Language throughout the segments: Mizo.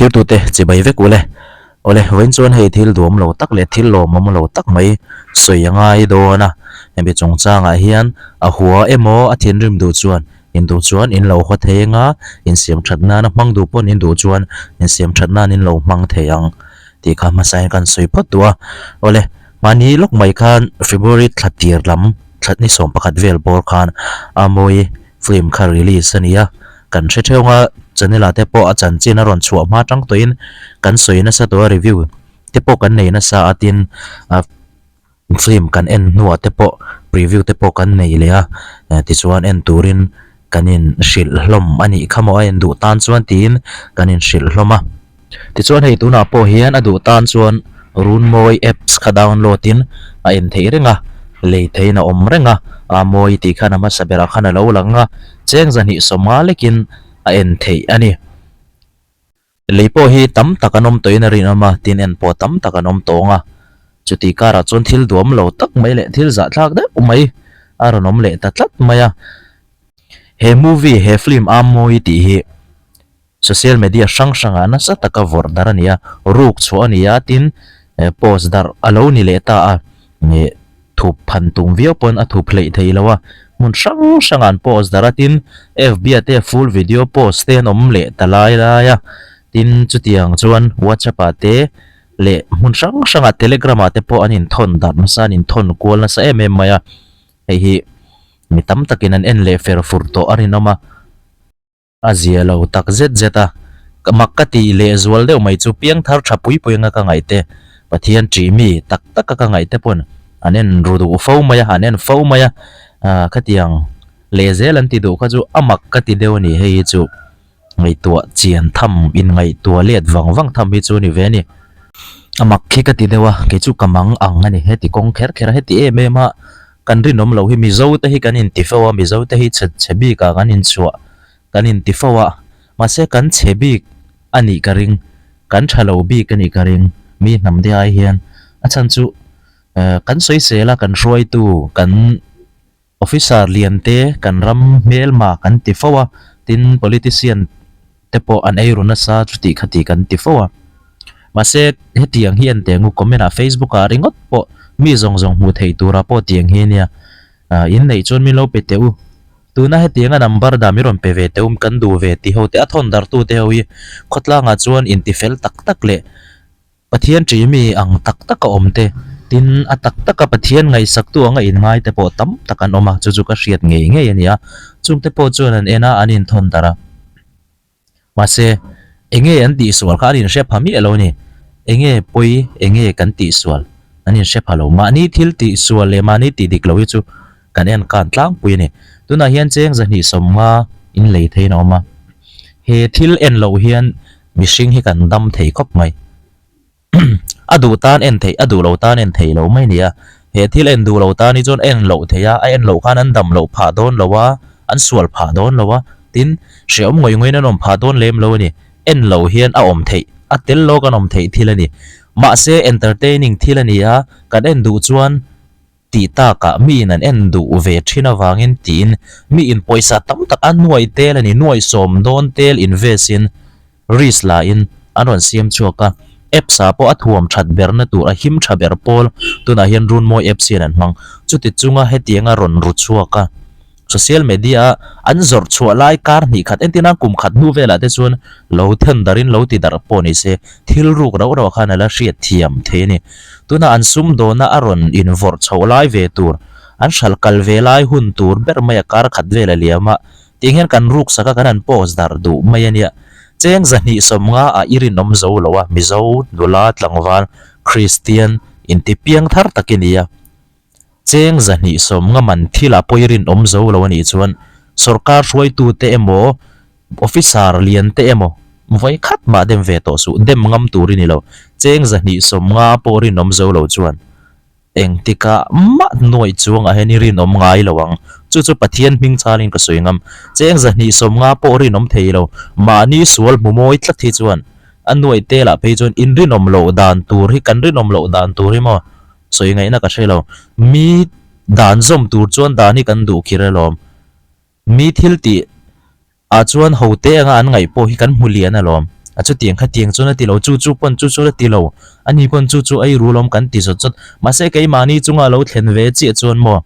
Thirtute chibai vek ule. Awle, vawiin chuan hei thil duam lo tak leh thil lawmawm lo tak mai sawi a ngai dawn a. Hemi chungchangah hian a hua emaw a thinrim duh chuan in duh chuan in lo haw thei anga, insiam that nana hmang duh pawn in duh chuan insiam that nan in lo hmang thei ang tih kha hmasa in kan sawi phawt duh a. Awle, mahni lawk mai khan February thla tir lam thla ni 11 vel bawr khan a mawi Film kha release a ni a, kan hre theuh a, channel ah te pawh a chanchin a rawn chhuah hma tang tawhin kan sawi nasa tawh a review te pawh kan nei nasa a tin ah film kan en hnuah te pawh preview te pawh kan nei leh a tichuan en turin kan in hrilh hlawm a nih kha maw a en duh tan chuan tiin kan in hrilh hlawm a. Tichuan hei tunah pawh hian a duh tan chuan Runmawi apps kha download in a en theih reng a, lei theihin a awm reng a, a mawi tih khan a hmasa berah khan a lo lang a, cheng zahnih sawmnga lekin a en theih a ni. Lei pawh hi tam tak an awm tawhin a rinawm a, tin en pawh tam tak an awm tawng a, chutih karah chuan thil duam lo tak mai leh thil zahthlak deuh mai a rawn awm leh ta tlat mai a. He movie, he film a mawi tih hi. Social media hrang hrangah nasa taka vawrh darh a ni a, ruk chhuah a ni a, tin post darh a lo ni leh ta a, thup phan tum viau pawn a thup hleih thei lo a, hmun hrang hrangah an post darh a, tin FB ah te full video post te an awm leh ta lai lai a, tin chutiang chuan WhatsApp ah te leh hmun hrang hrangah Telegram ah te pawh an inthawn darh nasa, an inthawn kual nasa em em mai a, hei hi mi tam takin an en leh fer fur tawh a rinawm a. A zia lo tak zet zet a, ka mak ka tih leh zual deuh mai chu piang thar tha pui pui anga ka ngaih te, Pathian ṭih mi tak tak a ka ngaih te pawn an en ru duh fo mai a, an en fo mai a, ah khatiang leh zel an ti duh kha chu a mak ka ti deuh a ni, hei hi chu ngaihtuah chian tham in ngaihtuah let vang vang tham hi chu a ni ve a ni. A mak khi ka ti deuh a, kei chu ka mang ang a ni, heti kawng kher kher a, heti em em a Kan rinawm loh hi Mizo te hi kan inti fo a, Mizo te hi chhe chhe bik ah kan inchhuah kan inti fo a, mahse kan chhe bik a nih ka ring, kan tha lo bik a nih ka ring mi hnam te ai hian a chhan chu eh kan sawisel a kan hruaitu kan officer lian te kan ram hmelma kan ti fo a, tin politician te pawh an ei ru nasa chuti khati kan ti fo a. Mahse hetiang hi en teh ngu comment ah Facebook ah ringawt pawh mi zawng zawng hmuh theih turah pawh tiang hi ania. Ah in neih chuan min lo pe teh u. Tuna hetianga number dah min rawn pe ve teh u kan duh ve ti ho te a thawn darh tu te ho hi khawtlangah chuan inti fel tak tak leh Pathian ṭih mi ang tak tak a awm te, tin a tak taka Pathian ngaihsaktu anga inngai te pawh tam tak an awm a, chu chu ka hriat ngei ngei a ni a, chungte pawh chuan an en a, an inthawn darh a. Mahse, enge an tihsual kha an inhre pha miah lo a ni. Enge pawi, enge kan tihsual an inhre pha lo. Mahni thil tihsual leh mahni tih dik lo hi chu kan en kan tlangpui a ni. Tunah hian cheng 250 in lei theiin a awm a, he thil en loh hian Mihring hi kan dam thei khawp mai. A duh tan en theih, a duh lo tan en theih lo mai nia. He thil en duh lo tan hi chuan en loh theih a, a en loh khan an dam loh phah dawn lo a, an sual phah dawn lo a, tin hrehawm ngawih ngawih in an awm phah dawn lem lo a ni. En loh hian a awm theih, a tel lo kan awm theih thil a ni. Mahse entertaining thil a ni a, kan en duh chuan Tih takah miin an en duh ve thin avangin tiin miin pawisa tam tak a nuai tel a ni, nuai sawm dawn tel invest in risk la in an rawn siam chhuak a, apps ah pawh a thuam that berna tur a him tha ber pawl tunah hian Runmawi apps hian an hmang. Chuti chunga hetianga rawn ru chhuak a. Social media a an zawrh chhuah lai kar hnih khat entir nan kum khat hnu velah te chuan lo then darhin lo ti darh pawh ni se thil ruk rauh rauh khan a la hriat thiam thei a ni. Tunah an sumdawna a rawn invawrh chhoh lai ve tur, an hralh kal ve lai hun tur ber mai a kar khat vel a liam a, tiang hian kan ruk sak a kan han post darh duh mai a nia. Cheng 250 ah i rinawm zo lo a, Mizo nula tlangval Kristian intipiang thar tak i ni a. Cheng 250 man thilah pawh i rinawm zo lo a nih chuan sorkar hruaitute emaw officer lian te emaw vawi khat mah dem ve tawh suh, dem ngam tur i ni lo. Cheng 250 pawh rinawm zo lo chuan engtikah mah nuaih chuangah hian i rinawm ngai lo ang. Chu chu Pathian hming chalin ka sawi ngam. Cheng 250 pawh rinawm thei lo, mahni sual hmu mawi tlat hi chuan a nuaih te lah phei chuan in rinawm loh dan tur hi kan rinawm loh dan tur hi maw Sawi ngaihna ka hre lo. Mi dan zawm tur chuan dan hi kan duh khir alawm. Mi thil tih ah chuan ho te anga an ngaih pawh hi kan hmu lian alawm. A chutiang khatiang chuan a ti lo, chu chu pawn chu chu a ti lo, ani pawn chu chu a i rul awm kan ti zawt zawt. Mahse keimahni chunga lo thlen ve chiah chuan maw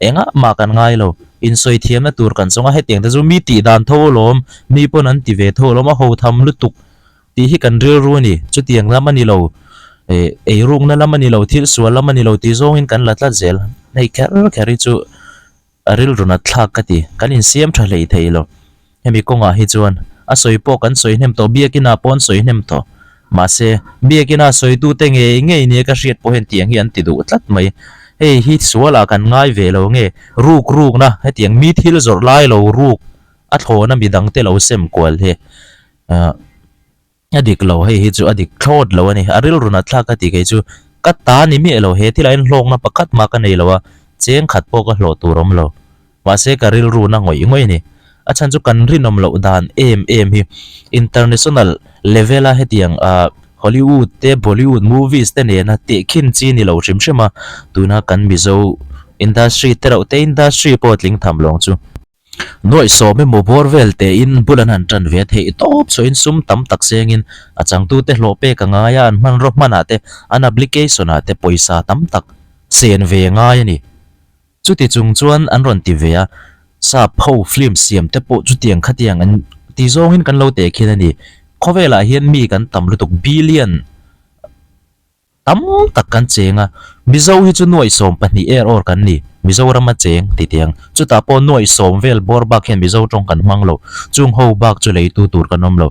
engah mah kan ngai lo, insawi thiamna tur kan chawng a, hetiang te chu mi tih dan tho alawm, mi pawn an ti ve tho alawm, a ho tham lutuk tih hi kan rilru a ni. Chutiang lam a ni lo, eh eirukna lam a ni lo, thil sual lam a ni lo tih zawngin kan la tlat zel. Hei kher kher hi chu. A rilru nat thlak ka ti, kan insiam tha hlei thei lo. Hemi kawngah hi chuan a sawi pawh kan sawi hnem tawh, biakina pawh an sawi hnem tawh. Mahse, biakina sawitute ngei ngei nia ka hriat pawh hian tiang hi an ti duh tlat mai. Hei hi sualah kan ngai ve lo nge, ruk rukna hetiang mi thil zawrh lai lo ruk a thlawna midangte lo sem kual hi. A dik lo, hei hi chu a dik thlawt lo a ni. A rilru nat thlak ka ti kei chu ka ta ni miah lo, he thilah hian hlawkna pakhat mah ka nei lo a, cheng khat pawh ka hlawh tur awm lo. Mahse ka rilru na ngawih ngawih a ni. A chhan chu kan rinawm loh dan em em hi international level a hetiang ah Hollywood te Bollywood movies te nena tehkhin chi ni lo hrim hrim a, tuna kan Mizo industry te reuh te industry pawh tling tham lawng chu. Nuaih sawm emaw bawr vel tein bul an han tan ve a theih tawp chhuahin sum tam tak sengin a changtute hlawh pek a ngai a, an hmanraw hmanah te, an application ah te pawisa tam tak sen ve ngai a ni. Chuti chung chuan an rawn ti ve a, sap ho film siam te pawh chutiang khatiang an ti zawngin kan lo teh khin a ni. Khawvelah hian mi kan tam lutuk billion. Tam tak kan cheng a, Mizo hi chu nuaih 12 er awr kan ni, Mizorama cheng ti tiang. Chutah pawh nuaih sawm vel bawr bak hian Mizo tawng kan hmang lo, chung ho bak chu leitu tur kan awm lo.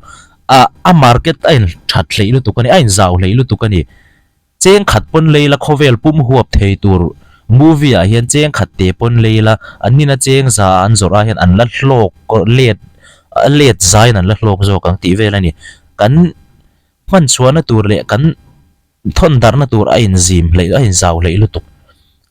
A a market a in that hleih lutuk a ni, a in zau hleih lutuk a ni. Cheng khat pawn lei la khawvel pum huap thei tur movie ah hian cheng khat te pawn lei la, an nina cheng za ah an zawrh ah hian an la hlawk let let zaiin an la hlawk zawk ang tih vel a ni. Kan. Hman chhuahna tur leh kan thawn darhna tur a inzim hleih a inzau hleih lutuk.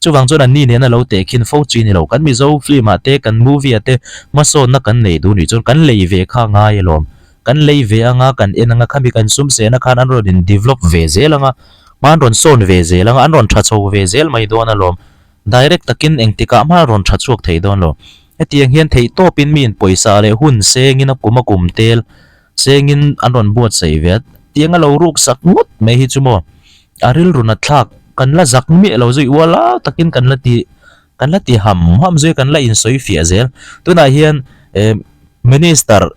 Chuvang chuan anni nena lo tehkhin fo chi ni lo. Kan Mizo film ah te, kan movie ah te hmasawnna kan nei duh nih chuan kan lei ve kha ngai alawm. Kan lei ve anga, kan en anga, khami kan sum sehna khan an rawn in develop ve zel anga, hma an rawn sawn ve zel anga, an rawn tha chho ve zel mai dawn alawm. Direct takin engtikah hma rawn tha chhuak thei dawn lo. Hetiang hian theihtawpin mi in pawisa leh hun sengin a kum a kum tel Chengin an rawn buatsaih ve a, tiang a lo ruk sak ngawt mai hi chu maw a rilru nat thlak kan la zak miah lo zui ual au takin kan la ti kan la ti ham ham zui kan la insawi fiah zel. Tunah hian eh minister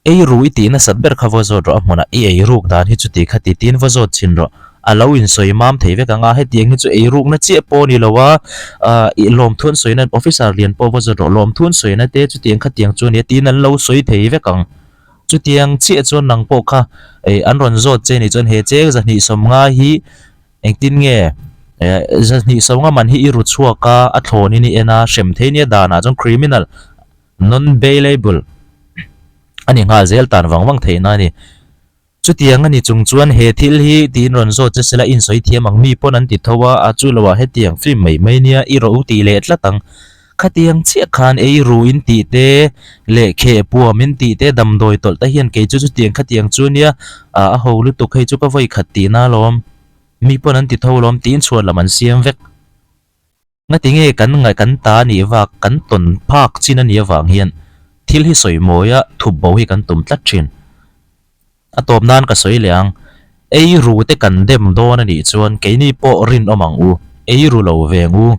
ei ru i tih nasat ber kha va zawt rawh a hmunah i ei ruk dan hi chuti kha ti tiin va zawt chhin rawh a lo insawi mam thei vek ang a hetiang hi chu ei rukna chiah pawh a ni lo a ah ih lawmthu an sawina officer lian pawh va zawt rawh lawmthu an sawina te chutiang khatiang chu a nia tiin an lo sawi thei vek ang. Chutiang chiah chuan nang pawh kha eh an rawn zawt che ni chuan he cheng 250 hi engtin nge eh 250 man hi i ru chhuak a a thlawn in i en a hrem thei nia danah chuan criminal non bailable a ni nghal zel tan vang vang theihna a ni. Chutiang a ni chung chuan he thil hi tiin rawn zawt che sela insawi thiam ang mi pawn an ti tho a, a chu loah hetiang film mai mai nia i rawh u tih leh tlat ang. Khatiang chiah khan ei ru in tih te leh kheh puam in tih te damdawi tawlh te hian kei chu chutiang khatiang chu nia a ho lutuk hei chu ka vawi khat tihna alawm mi pawn an ti tho alawm tiin chhuat lam an siam vek. Ngati nge kan ngaih kan ta nih vak kan tawn phak chin a nih avang hian thil hi sawi mawi a thup bo hi kan tum tlat thin. A tawp nan ka sawi leh ang, ei ru te kan dem dawn a nih chuan keini pawh rinawm ang u, ei ru lo ve ang u.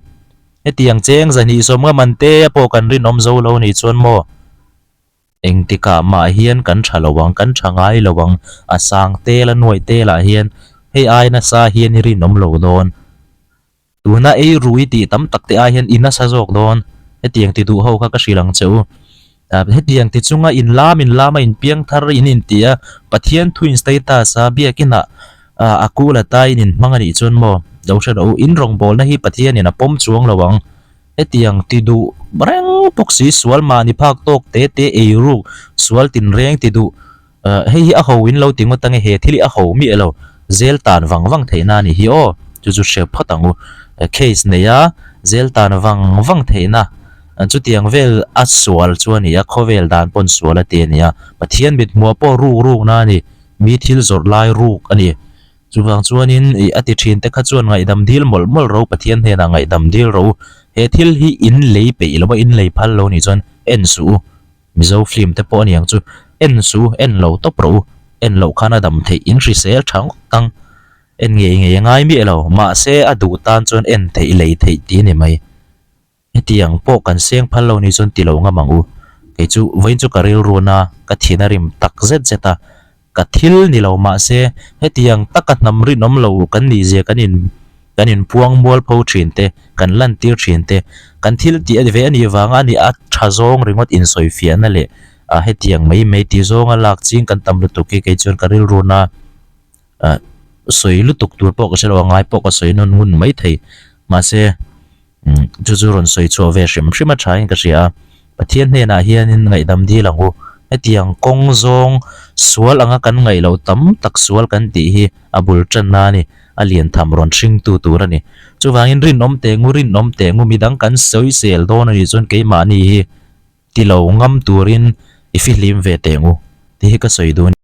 Hetiang cheng 250 man te pawh kan rinawm zo lo nih chuan maw? Engtikah mah hian kan tha lo ang, kan tha ngai lo ang, a sang tel a nuaih telah hian hei ai nasa hian i rinawm lo dawn. Tuna ei rui tih tam tak te ai hian i nasa zawk dawn, hetiang ti duh ho kha ka hrilh ang che u. Hetiang ti chunga in lam in lama in piang thar in inti a, Pathian thu in status a, biakinah a kul a tai in in hmang a nih chuan maw lo hre rawh u, in rawngbawlna hi Pathianin a pawm chuang lo ang. Hetiang ti duh reng bawk si sual mahni phak tawk te te ei ruk sual tinreng ti duh Hei hi a ho in lo ti ngawt ange he thil hi a ho miah lo zel tan vang vang theihna a nih hi aw chu chu hre phawt ang u case nei a zel tan vang vang theihna chutiang vel a sual chu a ni a khawvel dan pawn sual a ti a ni a Pathian mit hmuh pawh ruk ruk na a ni mi thil zawrh lai ruk a ni chuvang chuanin ih a ti thin te kha chuan ngaihdam dil mawlh mawlh ro Pathian hnenah ngaihdam dil ro he thil hi in lei peih lo a in lei phal lo nih chuan en suh u. Mizo film te pawh a niang chu en su en lo tawp rawh u. En loh khan a dam theih in hrisel tha ngawt ang. En ngei ngei a ngai miah lo. Mahse a duh tan chuan en theih lei theih tih a ni mai. Hetiang pawh kan seng phal lo ni chuan ti lo ngam ang u. Kei chu vawiin chu ka rilru na ka thin a rim tak zet zet a. Ka thil ni lo mahse hetiang taka hnam rinawm lo kan nih zia kan in kan inpuang mual pho thin te, kan lantir thin te, kan thil tih a ve a nih vanga a ni a tha zawng ringawt insawifiahna leh ah hetiang mai mai tih zawnga lak ching kan tam lutuk hi kei chuan ka rilru na ah sawi lutuk tur pawh ka hre lo a ngai pawh ka sawi nawn ngun mai thei mahse Umm chu chu rawn sawi chhuah ve hrim hrim a tha in ka hria a, Pathian hnenah hianin ngaihdam dil ang u. Hetiang kawng zawng sual anga kan ngaih loh tam tak sual kan tih hi a bul tanna a ni, a lian tham rawn hringtu tur a ni. Chuvangin rinawm teh ngu rinawm teh ngu midang kan sawi sel dawn a nih chuan keimahni hi ti lo ngam turin i fihlim ve teh ngu tih hi ka sawi duh a ni.